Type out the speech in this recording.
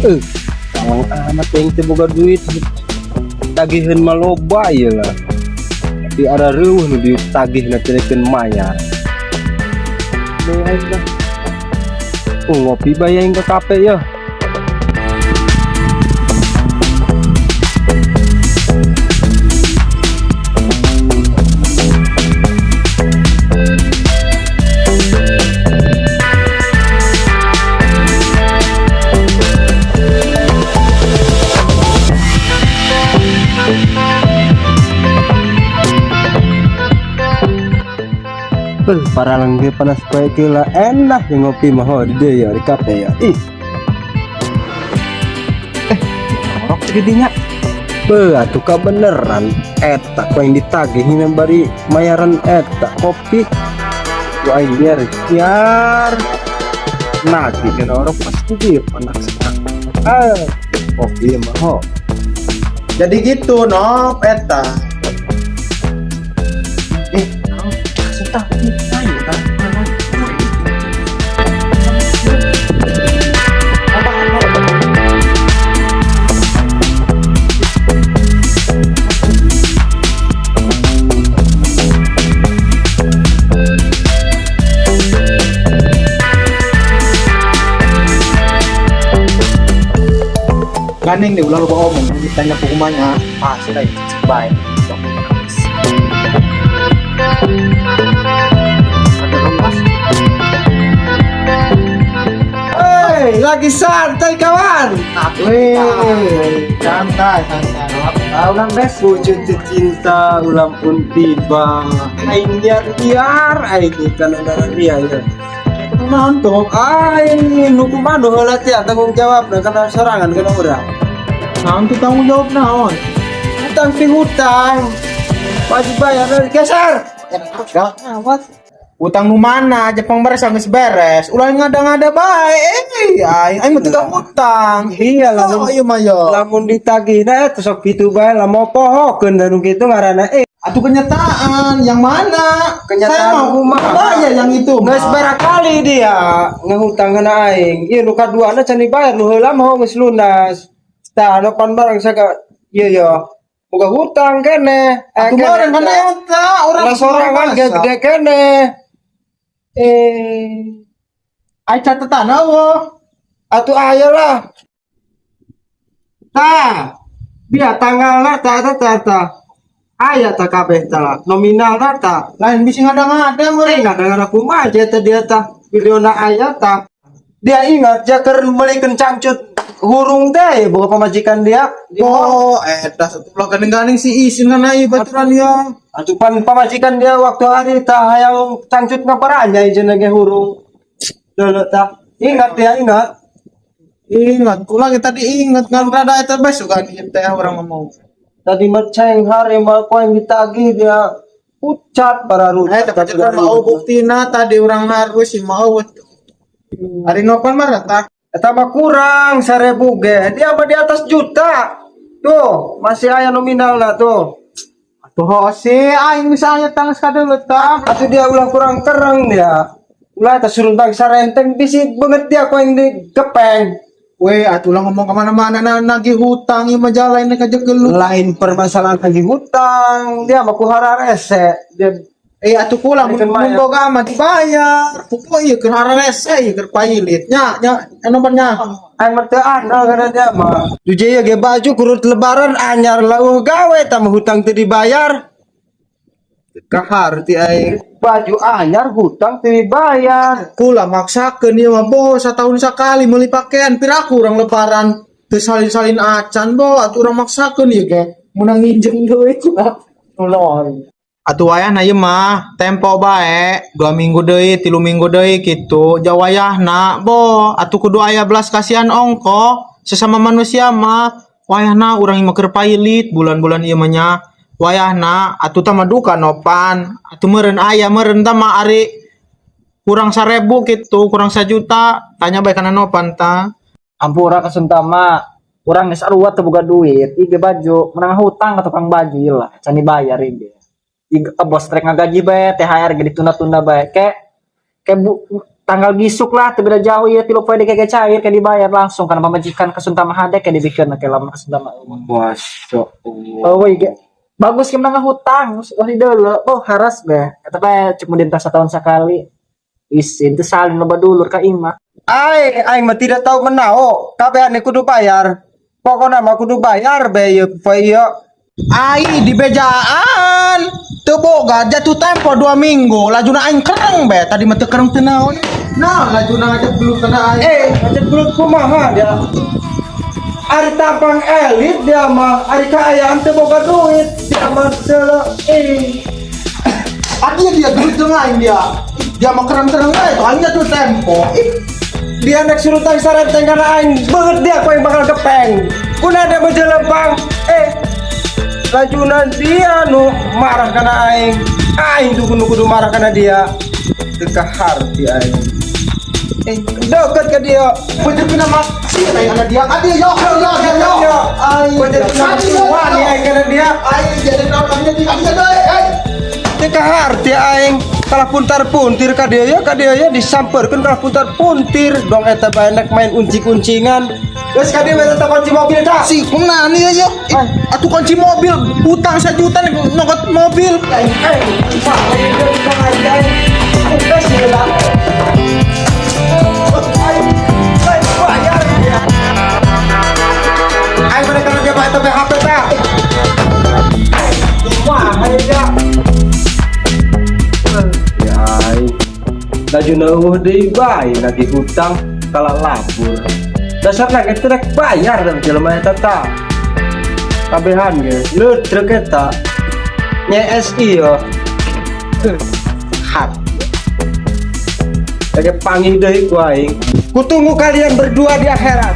Tawang amat yang teu boga duit. Tagihan mah loba ieu lah. Tapi ada reueuh nu ditagih na teu mayar. Nih aing lah. Oh, ngopi bae aing ke kafe ya. Para lengge panas poe lah enak yang ngopi mah ho di dieu ya di kafe ya. Ih. Ngorok gedinya. Beuh, atuh ka beneran eta ku aing ditagih hina bari mayaran eta kopi. Ku aing biar biar nagih kana orok pasti dia panas. Ah, kopi mah ho. Jadi gitu nop eta. Kasih tahu ayo kan. Ganing deh ulah lupa omong ditanya hukumannya pasti baik. Hei, lagi santai kawan. Weh, Santai santai. ulang des wujud cinta ulang pun tiba. Aing biar biar aing ikan udara dia ya. Kumaha tuh? Aing nu kumaha nu heula teh tanggung jawab na kana sorangan kana urang. Naon tuh tanggung jawab naon? Hutang pihutang. Wajib bayar geser. Awas. Utang nu mana? Jepang beres geus beres. Ulah ngada-ngada bae. Eh, aing aing mah tukang utang. Iya lah. Oh, iya mah yo. Lamun ditagih na eta sok kitu bae lah mau pohokeun da nu kitu ngaranna eh. Atuh kenyataan yang mana? Kenyataan Saya mau kumaha? bayar yang itu. Geus mah. barakali dia ngahutang kana aing. Ieu nu kaduana can dibayar nu heula mah geus lunas. Tah anu pan barang saga ieu ya. Boga hutang kene. Atuh bareng kan eta urang Lah sorangan ge gede kene. Eh, Ai catatan eueuh. atuh aya lah. Tah, dia tanggalna tah tah tah tah. Aya tah kabeh tah. Nominalna tah. Lain bisa ngada-ngada Eh, meureun. nggak kumaha aja teh dia tah. Videona aya tah. Dia ingat dia keur meulikeun cangcut hurung teh boga pamajikan dia. Oh, eta satulah ganing-ganing si isin kana ieu baturan ya. Atuh pan pamajikan dia waktu hari tah hayang cangcut ngaparanya cenah ge hurung. Leuleut tah. Ingat dia ingat. Ingat, kula kita diingat ngan rada eta bae suka ieu teh urang ngomong. Tadi mah hari mah ku yang ditagih dia pucat para Eh, tapi kan mau buktina tadi orang harus sih mau. Hari nopan mah rata. Eta mah kurang 1000 ge. Dia mah di atas juta. Tuh, masih aya nominalna tuh. Tuh si aing misalnya tangis kadeuleu tah. Atuh dia ulah kurang terang dia. Ulah eta suruntang sarenteng bisi banget dia ku yang digepeng. Weh, atuh lah ngomong kemana-mana na nagih hutang ieu mah jalan ka gelut. Lain permasalahan lagi hutang, dia mah ku hararese. Dia Eh, atuh kula mun Berikan mun bayar. boga mah dibayar. Pupu ieu keur hararese ieu keur pailit. Nya, nya anu nya. aing mah teu andal kana dia mah. Duje ieu ge baju kurut lebaran anyar lauh gawe tah mah hutang teu dibayar. Kahar ti aing. Baju anyar hutang teu dibayar. Kula maksakeun ieu mah bo satahun sakali meuli pakaian piraku urang lebaran teu salin-salin acan bo atuh urang maksakeun ieu ge. Menang nginjem duit Tolong. Atuh wayahna ieu mah tempo bae 2 minggu deui 3 minggu deui kitu jawayahna bo atuh kudu aya belas kasihan ongko sesama manusia mah wayahna urang mah keur pailit bulan-bulan ieu mah nya wayahna atuh tah mah duka nopan atuh meureun aya meureun tah mah ari kurang 1000 kitu kurang 1 juta tanya bae kana nopan tah. Ampura kasuntama urang geus sarua teu boga duit ieu ge baju menang hutang ka tukang baju ieu lah can dibayar ieu ge. Ieu bos rek ngagaji bae THR ge ditunda-tunda bae ke ke bu Tanggal gisuk lah, teu beda jauh ieu 3 poe deui kayak cair, kayak dibayar langsung karena pamajikan Ka Sunta mah hade kayak dibikeun kayak lamun Ka Sunta mah. Masya Allah. Oh, iya. Bagus ke menang hutang, oh di dulu. Oh, haras be. Eta bae cuk mun setahun sekali. Isin teu salin loba dulur ka imah. Aing, aing mah tidak tahu menau. Kabehane kudu bayar. Pokoknya mah kudu bayar be ieu poe ieu. Ai di bejaan. Teu boga jatuh tempo 2 minggu. Lajuna aing kereng be. Tadi mah teu kereng teu naon. Nah, lajuna ngajak gelut kana aing. Eh, ngajak gelut kumaha dia? Ari tampang elit dia mah, ari kaayaan teu boga duit. Dia mah teu eh. Artinya dia gelut jeung aing dia. Dia mah kereng-kereng bae tuh aing jatuh tempo. Ih, Dia nek surutan sarenteng kana aing, beungeut dia ku aing bakal gepeng. Kuna dia bejelempang, eh lajunan dia nu marah kana aing. Aing tuh kudu kudu marah kana dia. Teu kaharti aing. Eh, deket ke dia. Bener kena maksi aing kana dia. Ah dia yo yo yo yo. Yo, Aing bener kena wani aing kana dia. Aing jadi naon kami jadi kami deui. Eh. Teu kaharti aing. Kalah puntar puntir ka dia ya disamperkeun kalah puntar puntir dong eta bae nek main uncing-uncingan. Geus ka dia eta kunci mobil tah. Si kumaha nih yo? Ih, atuh kunci mobil utang 1 juta nyokot mobil. Eh, wah, aing geus lah. Aing aing bayar dia. Aing mana kana dia bae eta HP tah. Wah, aing dia. Ya aing. Laju euweuh deui bae lagi hutang kalah labur. Dasarna ge teu rek bayar da jelema eta tah. Kabehan ge leutrek eta. Nyees ieu. Hat. Lagi panggih deui ku aing. Kutunggu kalian berdua di akhirat.